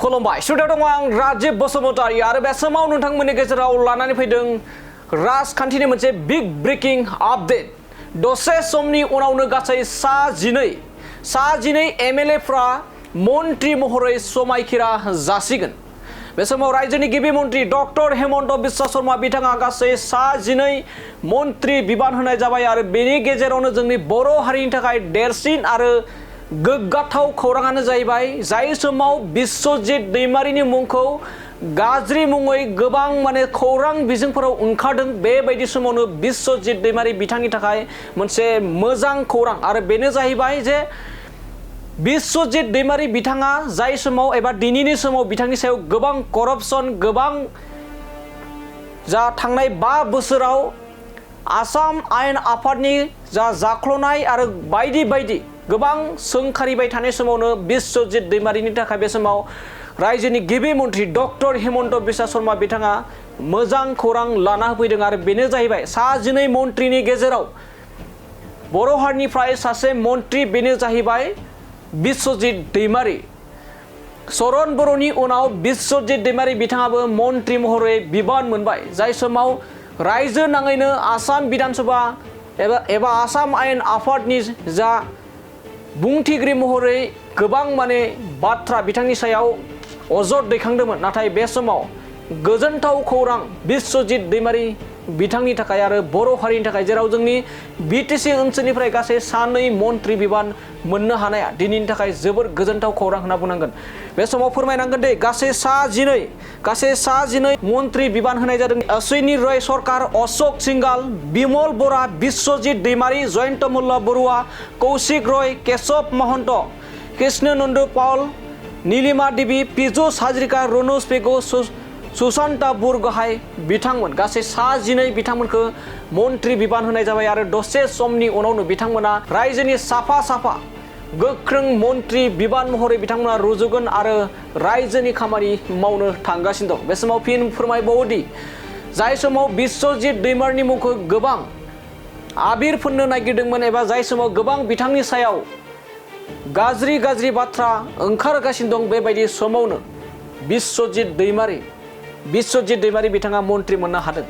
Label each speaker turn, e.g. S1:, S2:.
S1: खुलुमबाय स्टुडिअ दङ आं राजिब बसुमतारी आरो बे समाव नोंथांमोननि गेजेराव लानानै फैदों राजखान्थिनि मोनसे बिग ब्रेकिं आपडेट दसे समनि उनावनो गासै सा 12 एमएलएफ्रा मन्त्रि महरै समायखिरा जासिगोन। बे समाव रायजोनि गिबि मन्त्रि डक्टर हेमन्त बिश्व शर्मा बिथाङा गासै सा 12 मन्त्रि बिबान होनाय जाबाय आरो बेनि गेजेरावनो जोंनि बर' हारिनि थाखाय देरसिन आरो गोग्गाथाव खौराङानो जाहैबाय जाय समाव बिश्वजित दैमारिनि मुंखौ गाज्रि मुङै गोबां खौरां बिजोंफोराव ओंखारदों बेबायदि समावनो बिश्वजित दैमारि बिथांनि थाखाय मोनसे मोजां खौरां आरो बेनो जाहैबाय जे बिश्वजित दैमारि बिथाङा जाय समाव एबा दिनैनि समाव बिथांनि सायाव गोबां करपसन गोबां जा थांनाय 5 बोसोराव आसाम आयेन आफादनि जाख्ल'नाय आरो बायदि बायदि गोबां सोंखारिबाय थानाय समावनो बिश्वजित दैमारिनि थाखाय बे समाव रायजोनि गिबि मन्त्रि डक्टर हेमन्त बिश्व शर्मा बिथाङा मोजां खौरां लाना होफैदों आरो बेनो जाहैबाय सा 12 मन्त्रिनि गेजेराव बर' हारिनिफ्राय सासे मन्त्रि बेनो जाहैबाय बिश्वजित दैमारि। चरण बर'नि उनाव बिश्वजित दैमारि बिथाङाबो मन्त्रि महरै बिबान मोनबाय जाय समाव रायजो नाङैनो आसाम विधानसभा एबा आसाम आयेन आफादनि जा बुंथिगिरि महरै गोबां बाथ्रा बिथांनि सायाव अजद दैखांदोंमोन नाथाय बे समाव गोजोनथाव खौरां बिश्वजित दैमारि बिथांनि थाखाय आरो बर' हारिनि थाखाय जेराव जोंनि बिटिसि ओनसोलनिफ्राय गासै 2 मन्त्रि बिबान मोननो हानाया दिनैनि थाखाय जोबोर गोजोनथाव खौरां होनना बुंनांगोन। बे समाव फोरमायनांगोन दे गासै सा 12 मन्त्रि बिबान होनाय जादों। अश्विनी रय सरकार, अशोक सिंघाल, बिमल बरा, बिश्वजित दैमारि, जयंत मल्ल बरुवा, कौशिक रय, केशव महंत, कृष्ण नंदू पॉल, नीलिमा देवी, पीयूष हाजरिका, रनोज पेगु, सुशांता बरगोहाय बिथांमोन गासै सा 12 बिथांमोनखौ मन्त्रि बिबान होनाय जाबाय आरो दसे समनि उनावनो बिथांमोना रायजोनि साफा गोख्रों मन्त्रि बिबान महरै बिथांमोना रुजुगोन आरो रायजोनि खामानि मावनो थांगासिनो दं। बे समाव फिन फोरमायबावोदि जाय समाव बिश्वजित दैमारिनि मुंखौ गोबां आबिर फोननो नागिरदोंमोन एबा जाय समाव गोबां बिथांनि सायाव गाज्रि बाथ्रा ओंखारगासिनो दं बेबायदि समावनो बिश्वजित दैमारि बिथाङा मन्त्रि मोननो हादों।